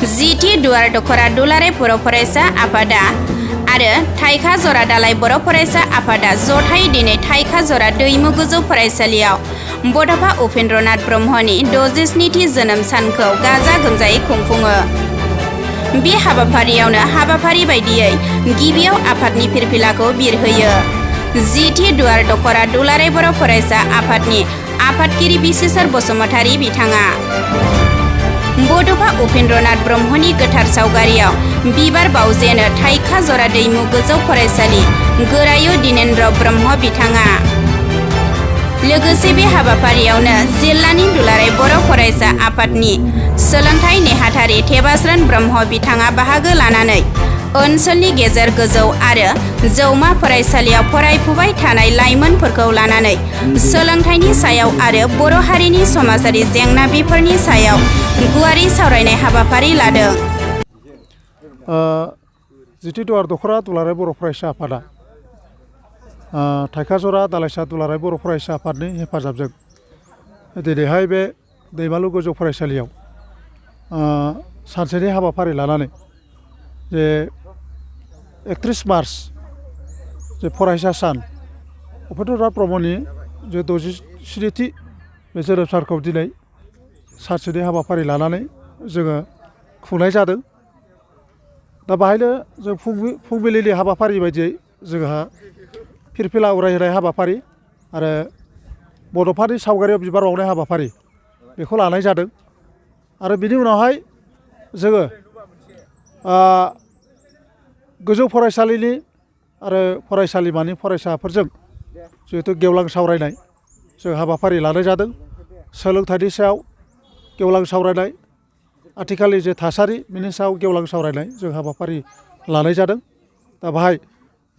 जिथि दुवार दख'रा दुलाराय बर' फरायसा आफादा आरो थाइखा जरा दालाय बर' फरायसा आफादा जथायै दिनै थाइखा जरा दैमु गोजौ फरायसालियाव बड'फा उपेन्द्रनाथ ब्रह्मनि 67थि जोनोम सानखौ गाजा गोमजायै खुंफुङो। बे हाबाफारियावनो हाबाफारि बायदियै गिबियाव आफादनि फिरफिलाखौ बिरहोयो। जिथि दुवार दख'रा दुलाराय बर' फरायसा आफादनि आफादगिरि बिसेसर बसुमतारी बिथाङा बड'फा उपेन्द्रनाथ ब्रह्मनि गोथार सावगारियाव बिबार बाउजेनो थाइखा जरा दैमु गोजौ फरायसालि गोरायुं दिनेन्द्र ब्रह्म बिथाङा। लोगोसे बे हाबाफारियावनो जिल्लानि दुलाराय बर' फरायसा आफादनि सोलोंथाइ नेहाथारि थेबास्रोन ब्रह्म बिथाङा बाहागो लानानै ओनसोलनि गेजेर गोजौ आरो जौमा फरायसालियाव फरायफुबाय थानाय लाइमोनफोरखौ लानानै सोलोंथाइनि सायाव आरो बर' हारिनि समाजारि जेंना बेफोरनि सायाव गुवारै सावरायनाय हाबाफारि लादों। जिथि दुवार दख'रा दुलाराय बर' फरायसा आफादा थाइखा जरा दालाइसा दुलाराय बर' फरायसा आफादनि हेफाजाबजों दिनैहाय बे दैमालु गोजौ फरायसालियाव सानसेनि हाबाफारि लानानै जे 31 मार्च जे फरायसा सान उपेन्द्रनाथ ब्रह्मनि जे 67थि बे जोनोम सानखौ दिनै सानसेनि हाबाफारि लानानै जोङो खुंनाय जादों। दा बाहायनो जों फुंबिलिनि हाबाफारि बायदियै जोंहा फिरफिला उरायहोनाय हाबाफारि आरो बड'फानि सावगारियाव बिबार बावनाय हाबाफारि बेखौ लानाय जादों। आरो बिनि उनावहाय जोङो गोजौ फरायसालिनि आरो फरायसालिमानि फरायसाफोरजों जिहेथु गेवलां सावरायनाय जों हाबाफारि लानाय जादों। सोलोंथाइनि सायाव गेवलां सावरायनाय, आथिखालनि जे थासारि बिनि सायाव गेवलां सावरायनाय जों हाबाफारि लानाय जादों। दा बाहाय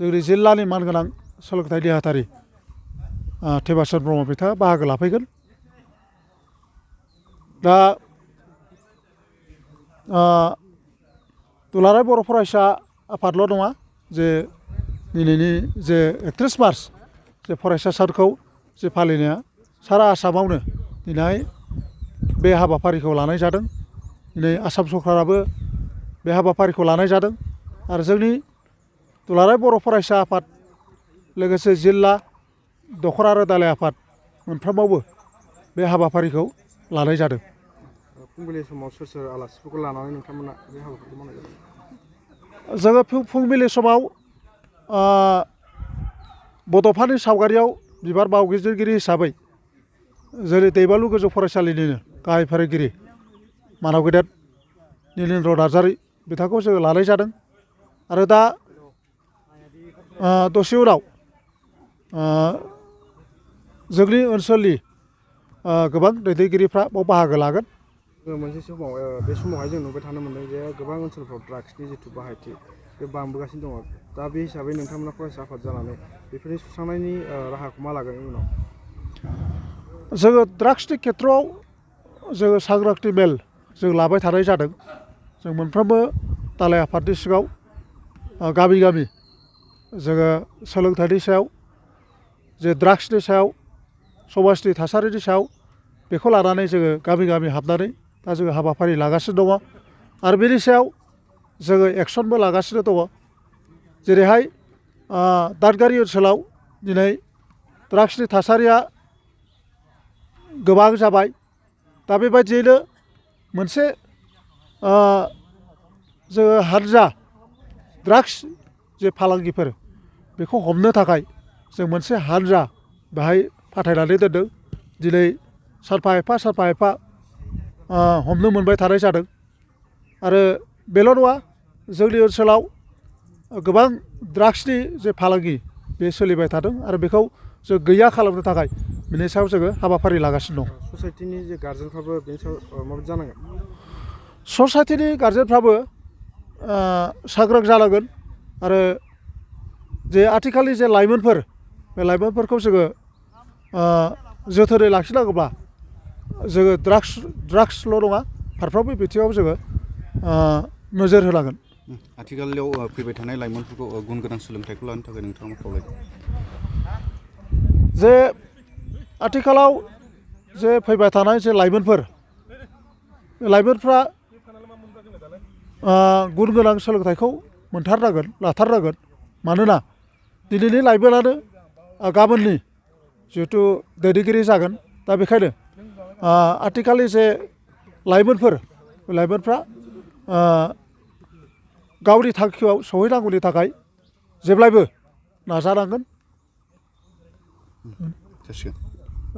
जोंनि जिल्लानि मानगोनां सोलोंथाइ नेहाथारि थेबास्रोन ब्रह्म बिथाङा बाहागो लाफैगोन। दा दुलाराय बर' फरायसा आफादल' नङा जे दिनैनि जे 31 मार्च जे फरायसा सानखौ जे फालिनाया सारा आसामावनो दिनैहाय बे हाबाफारिखौ लानाय जादों। दिनै आसाम सरकाराबो बे हाबाफारिखौ लानाय जादों आरो जोंनि दुलाराय बर' फरायसा आफाद लोगोसे जिल्ला दख'र आरो दालाइ आफाद मोनफ्रोमावबो बे हाबाफारिखौ लानाय जादों। फुंबिलि समाव सोर सोर आलासिफोरखौ लानानै नोंथांमोना बे हाबाफारिखौ मावनाय जादों? जोङो फुंबिलि समाव बड'फानि सावगारियाव बिबार बावगिरिगिरि हिसाबै जेरै दैमालु गोजौ फरायसालिनिनो गाहाय फोरोंगिरि मानाव गेदेर नीलेन्द्र नार्जारी बिथांखौ जोङो लानाय जादों। आरो दा दसे उनाव जोंनि ओनसोलनि गोबां दैदेनगिरिफ्रा बाव बाहागो लागोन। मोनसे समाव बे समावहाय जों नुबाय थानो मोन्दों जे गोबां ओनसोलफ्राव ड्राग्सनि जिथु बाहायथि बे बांबोगासिनो दङ। दा बे हिसाबै नोंथांमोना फरायसा आफाद जानानै बेफोरनि सुस्रांनायनि राहाखौ मा लागोन उनाव? जोङो ड्राग्सनि खेथ्रआव जोङो सांग्रांथि मेल जों लाबाय थानाय जादों। जों मोनफ्रोमबो दालाइ आफादनि सिङाव गामि गामि जोङो सोलोंथाइनि सायाव जे ड्राग्सनि सायाव समाजनि थासारिनि सायाव बेखौ लानानै जोङो गामि गामि हाबनानै दा जोङो हाबाफारि लागासिनो दङ आरो बेनि सायाव जोङो एक्सनबो लागासिनो दङ। जेरैहाय दादगारि ओनसोलाव दिनै ड्राग्सनि थासारिया गोबां जाबाय। दा बेबायदियैनो मोनसे जोङो हानजा ड्राग्स जे फालांगिफोर बेखौ हमनो थाखाय जों मोनसे हानजा बेहाय फाथायनानै दोनदों। दिनै सानफा एफा हमनो मोनबाय थानाय जादों। आरो बेल' नङा, जोंनि ओनसोलाव गोबां ड्राग्सनि जे फालांगि बे सोलिबाय थादों आरो बेखौ जों गैया खालामनो थाखाय बिनि सायाव जोङो हाबाफारि लागासिनो दं। ससाइटिनि जे गार्जेनफ्राबो बेनि सायाव माबायदि जानांगोन? ससाइटिनि गार्जेनफ्राबो सांग्रां जानांगोन आरो जे आथिखालनि जे लाइमोनफोर बे लाइमोनफोरखौ जोङो जोथोनै लाखिनांगौब्ला जोङो ड्राग्सल' नङा फारफ्रोमबो बिथिङाव जोङो नोजोर होनांगोन। आथिखालाव फैबाय थानाय लाइमोनफोरखौ गुन गोनां सोलोंथाइखौ लानो थाखाय नोंथाङा मा खावलायगोन? जे आथिखालाव जे फैबाय थानाय जे लाइमोनफ्रा गुन गोनां सोलोंथाइखौ मोनथारनांगोन लाथारनांगोन मानोना दिनैनि लाइमोनानो गाबोननि जिहेथु दैदेनगिरि जागोन दा बेखायनो आथिखालनि जे लाइमोनफ्रा गावनि थांखियाव सहैनांगौनि थाखाय जेब्लायबो नाजानांगोन जासिगोन